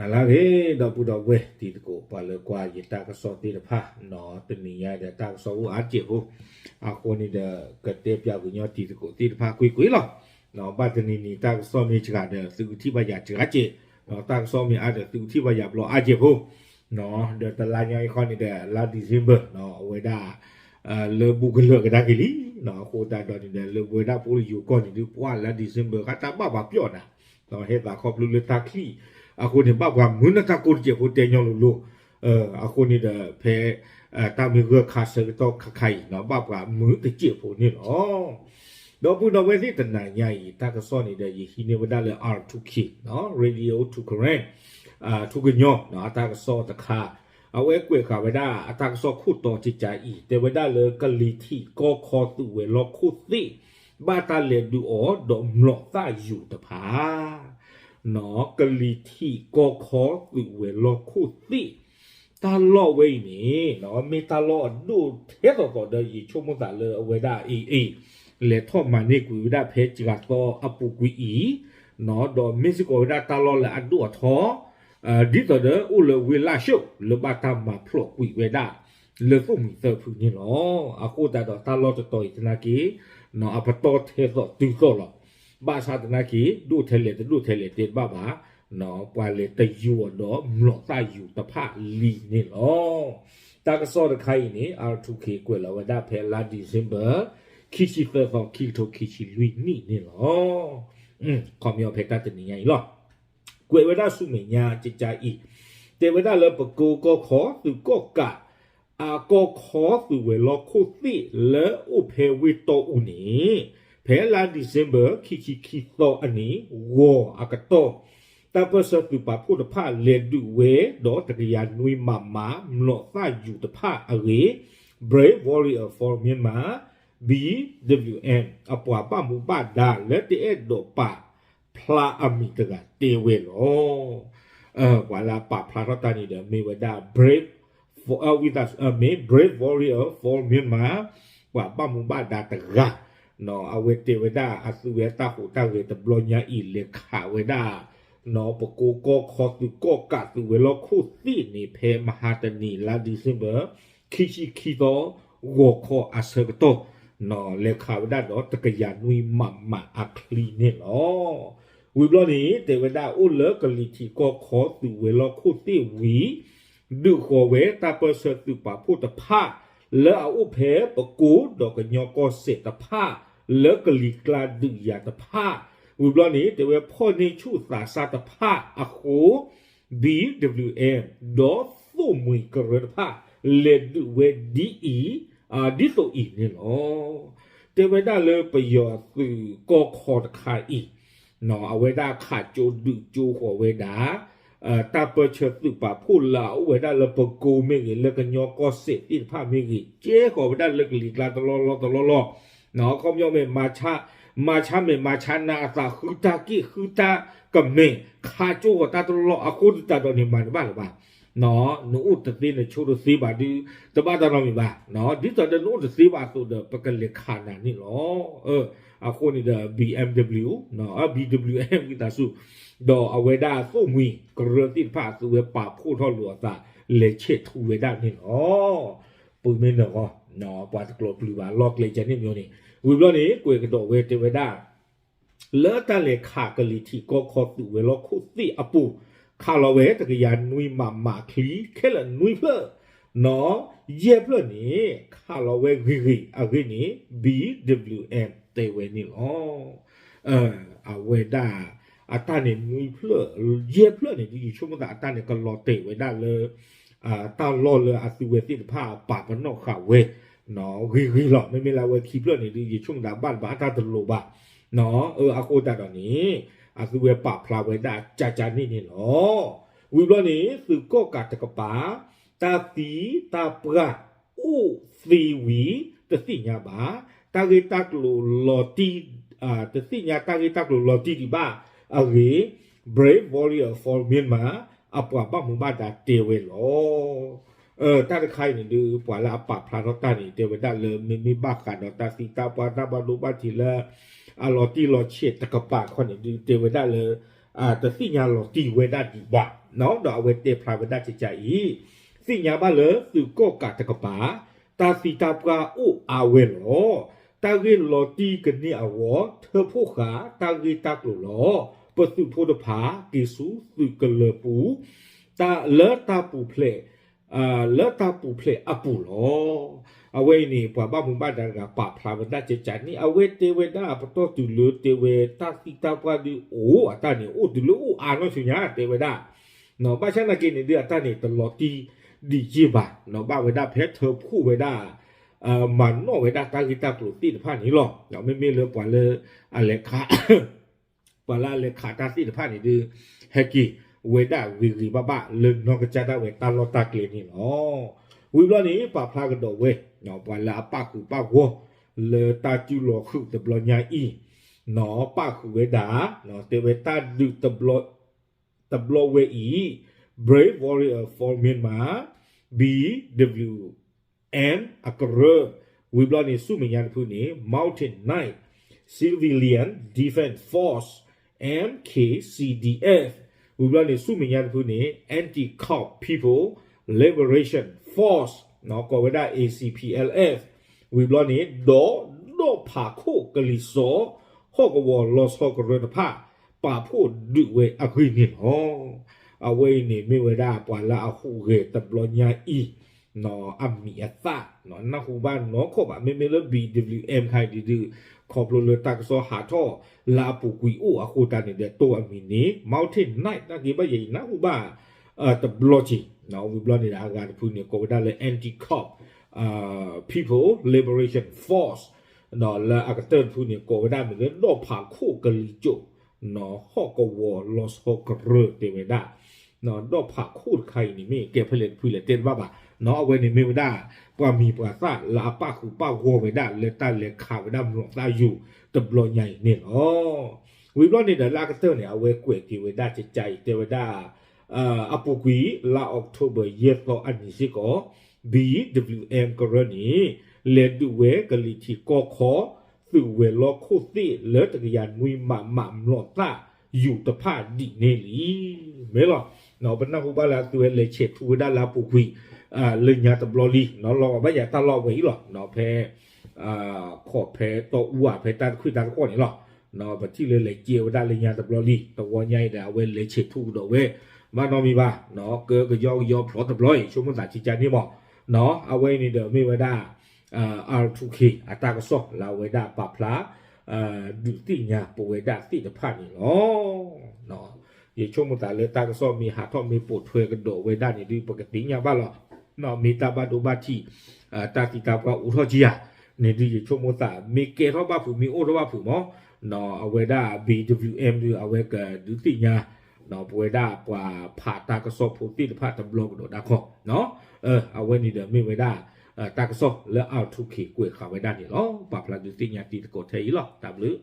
နၤလၢအဂ့ၤ ဒီပုၢ်ဒီဝဲၢ်တံၤသကိး ပှၤလၢကွၢ်ယတၢ်ကစီၣ်သ့ၣ်တဖၣ်နီၤ, တနံၤညါဒီးတၢ်ကစီၣ်အိၣ်အါတက့ၢ်ဖိ, အဃိန့ၣ်ဒီး ကတဲပၠးကညီတံၤသကိးသ့ၣ်တဖၣ်ကွ့ၢ်ကွ့ၢ်လီၤ. ဘၣ်တနံၤနံၤ တၢ်ကစီၣ်မ့ၢ်စှၤဒီး သုကထံၣ်ဘၣ်ယၤစှၤက့ၢ်, တၢ်ကစီၣ်မ့ၢ်အါဒီး သုကထံၣ်ဘၣ်ယၤဘျီအါက့ၢ်ဖိ ဒီးတလါညါအံၤခီန့ၣ်ဒီး လါ December အဝဲဒၣ် လၢဘူးကလၢာ်ကဒါက့ၤလံ, အဃိသတးဒီးန့ၣ်ဒီး လၢပဝဲဒၣ်ပအိၣ်လၢယိၤကီၢ်န့ၣ်ဒုး ပှၢ်လါ December ဃါတၢ်ဘၣ်ပှၤပျီၣ်နၤ, ဟဲသးခီဖျိလၢတၢ်ချံၣ်, အဃိန့ၣ် ဘၣ်ပှၤမုာ်နတၢ်ကိးတစဲးဖိတဲညီလိၤလိၤ, အဃိန့ၣ်ဒီး ဖဲ တၢ်မ့ၢ်ဂၢၢ်ခါဆၢကတီၢ်ခါခါအံၤနီၤ ဘၣ်ပှၤမုာ်တစဲးဖိန့ၣ်လီၤ. ဒီပုၢ်ဒီဝဲၢ်သ့ၣ် တနၤညါအံၤ တၢ်ကစီၣ်န့ၣ်ဒီး ယဟံးန့ၢ်ဝဲဒၣ်လၢ R two K Radio to Karen ထူကညီ အတၢ်ကစီၣ်တခါ, အဝဲကွဲးဃာ်ဝဲဒၣ်အတၢ်ကစီၣ်ခိၣ်တီတကးအံၤ တဲဝဲဒၣ်လၢကလံၤထံးကီၢ်ခီသုးဝဲၤလီၢ်ခိၣ်သ့ၣ် ဘၣ်တၢ်လဲၤဒုးအီၤဒီးမျိာ်သၣ်ယူၤတဖၣ် ကလံၤထံးကီၢ်ခီသုးဝဲၤလီၢ်ခိၣ်သ့ၣ် တၢ်လီၢ်ဝဲအံၤန့ၣ် မ့ၢ်တၢ်လီၢ်အဒိၣ်ထဲသိးသိးဒီး ယဆိကမိၣ်သးလၢအဝဲဒၣ်အံၤအံၤ လဲၤထီၣ်မၤန့ၢ်ကွံာ်ဝဲဒၣ်ဖဲစှၤသီအပူၤကွံာ်အံၤ, ဒီးမ့ၢ်စ့ၢ်ကီးဝဲဒၣ်တၢ်လီၢ်လၢအဒိၣ်အထီ ဒ်သိးဒီးအိၣ်လၢဝ့ၢ်လၢ်ၡိၣ် လၢဘၣ်တၢ်မၤဖျိးကွံာ်ဝဲဒၣ် လၢသိၣ်မှံၤသၢဖုန့ၣ်လီၤ. အဃိသတးဒီးတၢ်လီၢ်တတီၤအံၤသနာ်က့ အပတီၢ်ထဲသိးတုၤသိးလီၤ. ဘၣ်ဆၣ်သနာ်က့ ဒိၣ်ထဲလဲၣ်တဒိၣ်ထဲလဲၣ်တဲတဘၣ်ဘၣ်, ပှၤလဲၤတယူၤအီၤဒီးမျိာ်သၣ်ယူၤတဖၣ်လံန့ၣ်လီၤ. တၢ်ကစီၣ်တခါအံၤန့ၣ် R two K ကွဲးလီၤဝဲဒၣ်ဖဲလါ December ခံဆံသၢသီခံကထိခံဆံလွံၢ်နံၣ်န့ၣ်လီၤ. ခီပညီဖဲတၢ်တနံၤညါအံၤလီၤ. ကွဲးဝဲဒၣ်ဆူမဲာ်ညါကကါအံၤ, တဲဝဲဒၣ်လၢပကိကီၢ်ခီသုးကီၢ်ကး အကီၢ်ခီသုးဝဲၤလီၢ်ခိၣ်သ့ၣ်လၢအိၣ်ဖဲဝ့ၢ်တီအူန့ၣ်, ဖဲလါ December ခံဆံခံသီအနံၤ ဂီၤအကတီၢ်, တၢ်ပၢၢ်ဆၢသုးပာ်ဖှိၣ်တဖၣ်လဲၤဒုးဝဲဒီးတကယၤနွံမမ မျိာ်သၣ်ယူၤတဖၣ်အဂ့ၢ် Brave Warrior for Myanmar, B W M အပှၤဘၣ်မူဘၣ်ဒါလၢတအဲၣ်ဒိးပာ်ဖျါအမံၤတဂၤတဲဝဲလီၤ. ပှၤလၢအပာ်ဖျါထီၣ်တၢ်န့ၣ်ဒီး မ့ၢ်ဝဲဒၣ် Brave, မ့ၢ် Brave Warrior for Myanmar ပှၤဘၣ်မူဘၣ်ဒါတဂၤ, အဝဲတဲဝဲဒၣ်အသုဝဲတၢ်ဟူးတၢ်ဂဲၤတဘျီညါအံၤ လဲၤခးဝဲဒၣ် ပကိကီၢ်ခီသုးကီၢ်ကးသုးဝဲၤလီၢ်ခိၣ်သ့ၣ်န့ၣ် ဖဲမဟါတနံၤ လါ December ခံဆံခံသီ ဂီၤခီအဆၢကတီၢ် လဲၤခးဝဲဒၣ်ဒီးတကယၤနွံမမအချံန့ၣ်လီၤ. ဝံၤဘျီန့ၣ် တဲဝဲဒၣ်အိၣ်လၢကလံၤထံးကီၢ်ခီသုးဝဲၤလီၢ်ခိၣ်သ့ၣ်ဝံၤ ဒုးဃီၤဝဲတၢ်ပၢၢ်ဆၢသုးပာ်ဖှိၣ်တဖၣ် လၢအအိၣ်ဖဲပကိဒီးကညီကီၢ်စဲၣ်တဖၣ် လၢကလံၤကျါဒုးယၤတဖၣ်, ဝံၤဘျီန့ၣ် တဲဝဲဖီၣ်န့ၢ်ဆူၣ်သးစၢ်တဖၣ်အဃိ B W M ဒီးသိၣ်မှံၤကရၢတဖၣ် လဲၤဒုးဝဲဒ်အံၤ, ဒ်သိးအံၤန့ၣ်လီၤ. တဲဝဲဒၣ်လၢပယီၤသုးကီၢ်ခီတခါအံၤ အဝဲဒၣ်ခးကၠိဒုးကၠိဃီၤဝဲဒၣ် တၢ်ပၢၢ်ဆၢသုးပာ်ဖှိၣ်လၢအအိၣ်ဝဲဒၣ်လၢပကိမ့ၢ်ဂ့ၤ လၢကညီကီၢ်စဲၣ်သ့ၣ်တဖၣ်မ့ၢ်ဂ့ၤ ကဲဃီၤဝဲဒၣ်လၢကလံၤကျါတလီၢ်လီၢ်တလီၢ်လီၢ်, ခီပညီမ့ၢ် မၤဆါမဲာ်မၤဆါနါအသး ဃုတၢ်က့ၣ်ဃုတၢ်ကမဲာ် ခးကၠိဃီၤတၢ်တလီၢ်လီၢ် အဃိသတးဒီးန့ၣ်မၤတဘၣ်လၢၤဘၣ် နအိၣ်တသ့နဆိတသ့ဘၣ်ဒုး တဘၣ်တၢ်နီတမံၤဘၣ်, ဒ်သိးဒီးနအိၣ်တသ့ဘၣ်အသိးဒီး ပကလဲၤခးနၤန့ၣ်လီၤ. အဃိန့ၣ်ဒီး B M W, B W M ဝံသးစူၤ ဒီးအဝဲဒၣ်သိၣ်မှံၤကရၢသ့ၣ်တဖၣ် အသုဝဲပာ်ဖှိၣ်ထီၣ်လိာ်အသး လဲၤဆဲးထူဝဲဒၣ်န့ၣ်လီၤ. ပမ့ၢ်နၢၤဂီၤ ပှၤတကျိၤပျုၤဘၣ် လီၢ်ကျဲကဲန့ၣ်မ့ၢ်န့ၣ်, ဝံၤဘျီန့ၣ် ကွဲးကဒီးဝဲတဲဝဲဒၣ် လၢတၢ်လဲၤခးကလံၤထံးကီၢ်ခီသုးဝဲၤလီၢ်ခိၣ်သ့ၣ်အပူၤ ခးလီၤဝဲတကယၤနွံမမချံ ခဲလၢာ်နွံဖျၢၣ်, နီၤ ယဲၢ်ဖျၢၣ်န့ၣ် ခးလီၤဝဲဂ့ၤဂ့ၤအဂ့ၢ်န့ၣ် B W M တဲဝဲန့ၣ်လီၤ. အဝဲဒၣ် အတၢ်န့ၣ်နွံဖျၢၣ် ယဲၢ်ဖျၢၣ်န့ၣ် ဒ်ယဆိကမိၣ်သးအတၢ်န့ၣ် ကလီၤတဲာ်ဝဲဒၣ်လၢ တၢ်လီၢ်လၢအသုဝဲသ့ၣ်တဖၣ်ပာ်ပနီၣ်ဃာ်ဝဲ ဂ့ၤဂ့ၤလီၤ. မ့မ့ၢ်လၢအဝဲခံဖျၢၣ်န့ၣ်ဒုး ယဆိကမိၣ်သးဘၣ်တဘၣ်အတၢ်တလိၤဘၣ်. အဃိသတးဒီးန့ၣ် အသုဝဲပာ်ဖျါဝဲဒၣ်ကကန့ၣ်န့ၣ်လီၤ. ဝံၤဘျီန့ၣ် သုးကီၣ်ကးတကပၤ တၢ်သံတၢ်ပှၢ်အိၣ်သ့ဝံၤ တသ့ၣ်ညါဘၣ်. တၢ်ဂ့ၢ်တၢ်ကျိၤလီၤတံၢ် တသ့ၣ်ညါတၢ်ဂ့ၢ်တၢ်ကျိၤလီၤတံၢ်ဒံးဘၣ်အဂ့ၢ် Brave Warrior for Myanmar အပှၤဘၣ်မူဘၣ်ဒါတဲဝဲလီၤ. တၢ်တခါအံၤန့ၣ်ဒုး ပှၤလၢအပာ်ဖျါထီၣ်တၢ်န့ၣ် တဲဝဲဒၣ်လၢ မ့မ့ၢ်ဘၣ်ဃးဒီးတၢ်သံတၢ်ပှၢ်တၢ်ဘၣ်ဒိဘၣ်ထံးလၢ အလီၤတံၢ်လီၤဆဲးတကပၤခီန့ၣ်ဒုး တဲဝဲဒၣ်လၢ တသ့ၣ်ညါလီၤတံၢ်ဝဲဒၣ်ဒံးဘၣ်, ဒီးအဝဲတဲဖျါဝဲဒၣ်ကကါအံၤ, သ့ၣ်ညါဘၣ်လၢသုးကီၣ်ကးတကပၤ တၢ်သံတၢ်ပှၢ်အိၣ်အါဝဲလီၤ. တၢ်ဂ့ၢ်လီၤတံၢ်ကန့ၢ်အဂီၢ် ထၢဖှိၣ်ဃာ်တၢ်ဂ့ၢ်တၢ်ကျိၤလီၤ. ပသုးဖိတဖၣ် က့ၤဆူသုးကလၢၤပူၤ လၢတၢ်ပူၤဖျဲး လၢတၢ်ပူၤဖျဲးအပူၤလီၤ. အဝဲအံၤန့ၣ် ပှၤဘၣ်မူဘၣ်ဒါတဂၤပာ်ဖျါဝဲဒၣ်ကကါန့ၣ် အဝဲတဲဝဲဒၣ်ပတီၢ်တုၤလၢတဲဝဲ တၢ်သံတၢ်ပှၢ်ဒုးအိၣ်အတၢ်န့ၣ် အိၣ်တုၤလၢအိၣ်အါနီၢ်ဆူညါ တဲဝဲဒၣ်, ဘၣ်ဆၣ်နာ်က့န့ၣ်ဒုး အတၢ်န့ၣ်တလီၤတံၢ်ဒံးက့ၢ်ဘၣ်, ဘၣ်ဝဲဒၣ်ဖဲထၢဖှိၣ်ဝဲဒၣ် မၤနီၣ်ဝဲဒၣ်တၢ်ဂ့ၢ်တၢ်ကျိၤသ့ၣ်တဖၣ်န့ၣ်လီၤ. မ့မ့ၢ်လၢပှၤလၢအလဲၤခး ပှၤလၢအလဲၤခးတၢ်သ့ၣ်တဖၣ်န့ၣ်ဒုး ဟဲက့ၤဝဲဒၣ်ဂ့ၤဂ့ၤဘၣ်ဘၣ် လၢနီၢ်ကစၢ်ဒၣ်ဝဲတၢ်လီၢ်တၢ်ကျဲန့ၣ်လီၤ. ဝံၤဘျီန့ၣ် ပာ်ဖျါကဒီးဝဲ ပှၤလၢအပၣ်ဃုာ်ပၣ်ဂီၢ် လၢတၢ်စုလီၤဃုာ်တဘျီညါအံၤ ပၣ်ဃုာ်ဝဲဒၣ် တဲဝဲတၢ်ဒုး တဘျီဝဲအံၤ Brave Warrior for Myanmar, B W M အကရၢ, ဝံၤဘျီန့ၣ်ဆူမဲာ်ညါတဖုန့ၣ် Mountain Knight Civilian Defense Force, M K C D F, ဝံၤဘျီန့ၣ်ဆူမဲာ်ညါတဖုန့ၣ် Anti-Cop People Liberation Force ကိးဝဲဒၣ် A C P L F, ဝံၤဘျီန့ၣ် ဒီး ဒီးဖးခိၣ်ကလံၤစိး ဟီၣ်ကဝီၤလီၤဆီကရၢတဖၣ် ပာ်ဖှိၣ်ဒုးဝဲအဂ့ၢ်န့ၣ်လီၤ. အဝဲအံၤန့ၣ်မ့ၢ်ဝဲဒၣ်ပှၤလၢအဟူးဂဲၤတဘျီညါအံၤ အမံၤအသၣ် နၢ်ဟူဘၣ်နီၢ်ကီၢ်ဘၣ် မ့မ့ၢ်လၢ B W M ခါအံၤဒုး ခီဖျိလၢတၢ်ကစီၣ်ဟးထီၣ်လၢအပူၤကွံာ်အိၣ်အဃိသတးန့ၣ်ဒီး တိၢ်အမံၤန့ၣ် Mountain Knight နာ်က့ဘၣ်ယဲအံၤ နၢ်ဟူဘၣ် တဘျီက့ၤ ဝံၤဘျီန့ၣ်ဒီးအဂၤတဖုန့ၣ် ကိးဝဲဒၣ်လၢ Anti-Cop People Liberation Force ဒီးလၢအကတၢၢ်တဖုန့ၣ် ကိးဝဲဒၣ်မ့ၢ်လၢ ဒီးဖးခိၣ်ကလံၤစိး ဟီၣ်ကဝီၤလီၤဆီကရၢတဲဝဲဒၣ် ဒီးဖးခိၣ်တခါအံၤန့ၣ် မ့ၢ်ကဲဖဲလဲၣ်တဖုလဲၣ်တဲတဘၣ်ဘၣ်, အဝဲန့ၣ်မ့ၢ်ဝဲဒၣ် ပှၤမံၤပှၤသၣ်လၢအပၣ်ဃုာ်ပၣ်ဂီၢ်ဝဲဒၣ်လၢတၢ်လဲၤခးဝဲဒၣ်မျိာ်သၣ်ယူၤတဘျီညါအံၤန့ၣ်လီၤ. ဝံၤဘျီန့ၣ်ဒီးလၢအကတၢၢ်န့ၣ် အဝဲကွဲးက့ၤဝဲဒၣ်ကကါအံၤတဲဝဲဒၣ် အပူၤကွံာ် လါ October ယဲၢ်သီအနံၤစ့ၢ်ကီး B W M ကရၢန့ၣ် လဲၤဒုးဝဲကလံၤထံးကီၢ်ခီ သုးဝဲၤလီၢ်ခိၣ်သ့ၣ်လၢတကယၤနွံမးမးမျိာ်သၣ်ယူၤတဖၣ်ဒ်န့ၣ်လံ. မ့ၢ်လီၤ, ပနၢ်ဟူဘၣ်လၢအသုးဝဲလဲၤဆဲးထူဝဲဒၣ်လၢအပူၤကွံာ် လၢညါတဘျီလံ လီၤဂာ်ဘၣ်ယၤတၢ်လီၢ်ဝဲအံၤလီၤ. ဖဲ ခီၣ်ဖဲတီအူဧါ ဖဲတၢ်တခွံၣ်တၢ်တခီၣ်န့ၣ်လီၤ. ပထံၣ်လၢလဲၤကဲဝဲဒၣ်လၢညါတဘျီလံ တဝီညါအံၤဒီး အဝဲလဲၤဆဲးထူကဒီးဝဲ ဘၣ်နီတမံၤဘၣ်, ကကယီကယီဖျိးတဘျီအံၤ ဆိကမိၣ်သးကကါန့ၣ်မး, အဝဲအံၤန့ၣ်ဒီးမ့ၢ်ဝဲဒၣ် R two K အတၢ်ကစီၣ်လၢအဝဲဒၣ်ပာ်ဖျါ ဒုးသ့ၣ်ညါပဝဲဒၣ်သ့ၣ်တဖၣ်န့ၣ်လီၤ. ယဆိကမိၣ်သးလၢတၢ်ကစီၣ်မ့ၢ်ဟးထီၣ်မ့ၢ်ပိာ်ထွဲကဒီးဝဲဒၣ်န့ၣ်ဒုး ပကသ့ၣ်ညါဘၣ်လီၤ. မ့ၢ်တၢ်ဘၣ်ဒိဘၣ်ထံး တၢ်သံတၢ်ပှၢ်အိၣ်ထီၣ်ကံယၤန့ၣ်ဒုး ယဆိကမိၣ်သး မ့ၢ်ကဲထီၣ်ဘၣ်ဖုး မ့ၢ်အိၣ်ထီၣ်ဘၣ်ဖုးမး, အဝဲဒၣ် B W M ဒုး အဝဲကဒုးသ့ၣ်ညါ ပဝဲဒၣ်ပှၤဖးတၢ်ကစီၣ်ဖိသ့ၣ်တဖၣ်တဘျီကဒီးတၢ်ခီ, အဝဲန့ၣ်ဒီးမ့ၢ်ဝဲဒၣ် တၢ်ကစီၣ်လၢ R two K ကွဲးဃာ်ဝဲဒၣ်န့ၣ်လီၤ. ပာ်ဖျါဒုးသ့ၣ်ညါတံၤသကိးထဲအံၤလီၤ. တၢ်ဘျုး